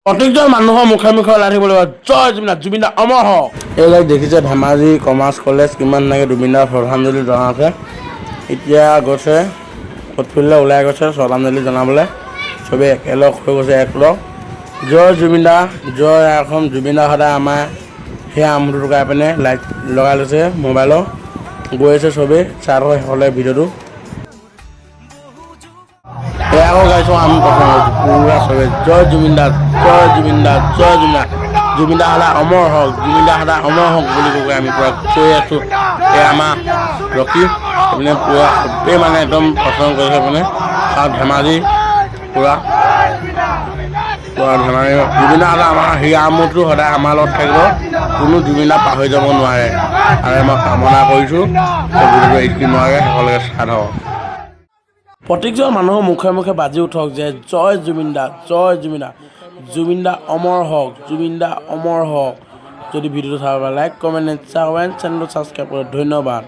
প্ৰত্যেকজন মানুহৰ মুখে মুখে ওলাই থাকিব লাগিব, জয় জুবিন দা, জুবিন দা অমৰ হওক। এইবিলাক দেখিছে, ধেমাজি কমাৰ্চ কলেজ, কিমান ধুনীয়াকৈ জুবিন দাৰ শ্ৰদ্ধাঞ্জলি জনাইছে। এতিয়া গৈছে ফিল্ডলৈ ওলাই গৈছে শ্ৰদ্ধাঞ্জলি জনাবলৈ। চবেই একেলগ হৈ গৈছে, একলগ। জয় জুবিন দা, জয় আই অসম। জুবিন দা সদায় আমাৰ। সেই আমটো লগাই পিনে লাইট লগাই লৈছে মোবাইলৰ, গৈ আছে চবেই। চাই থাকক শেষলৈ ভিডিঅ'টো। এয়া আকৌ গাইছোঁ আমি প্ৰথম পুৰা চবে, জয় জুবিন দা, জয় জুবিন দা, জয় জুবিন দা, জুবিন দা সদায় অমৰ হওক, জুবিন দা সদায় অমৰ হওক বুলি কৈ কৈ আমি পুৰা কৈ আছোঁ। এয়া আমাৰ ৰকি এইপিনে পুৰা চবেই মানে একদম পচন্দ কৰিছে মানে। আৰু ধেমাজি পুৰা পুৰা ধেমাজি। জুবিন দা সদায় আমাৰ হিয়া আমঠু, সদায় আমাৰ লগত থাকিব। কোনো জুবিন দা পাহৰি যাব নোৱাৰে আৰু মই কামনা কৰিছোঁ। ভিডিঅ'টো স্কিপ নোৱাৰে, শেষলৈকে চাই থাকক। প্ৰত্যেকজন মানুহৰ মুখে মুখে বাজি উঠক যে জয় জুবিন দা, জয় জুবিন দা, জুবিন দা অমৰ হওক, জুবিন দা অমৰ হওক। যদি ভিডিঅ'টো চাব পাৰে, লাইক, কমেণ্ট, শ্বেয়াৰ, চেনেলটো ছাবস্ক্ৰাইব কৰক। ধন্যবাদ।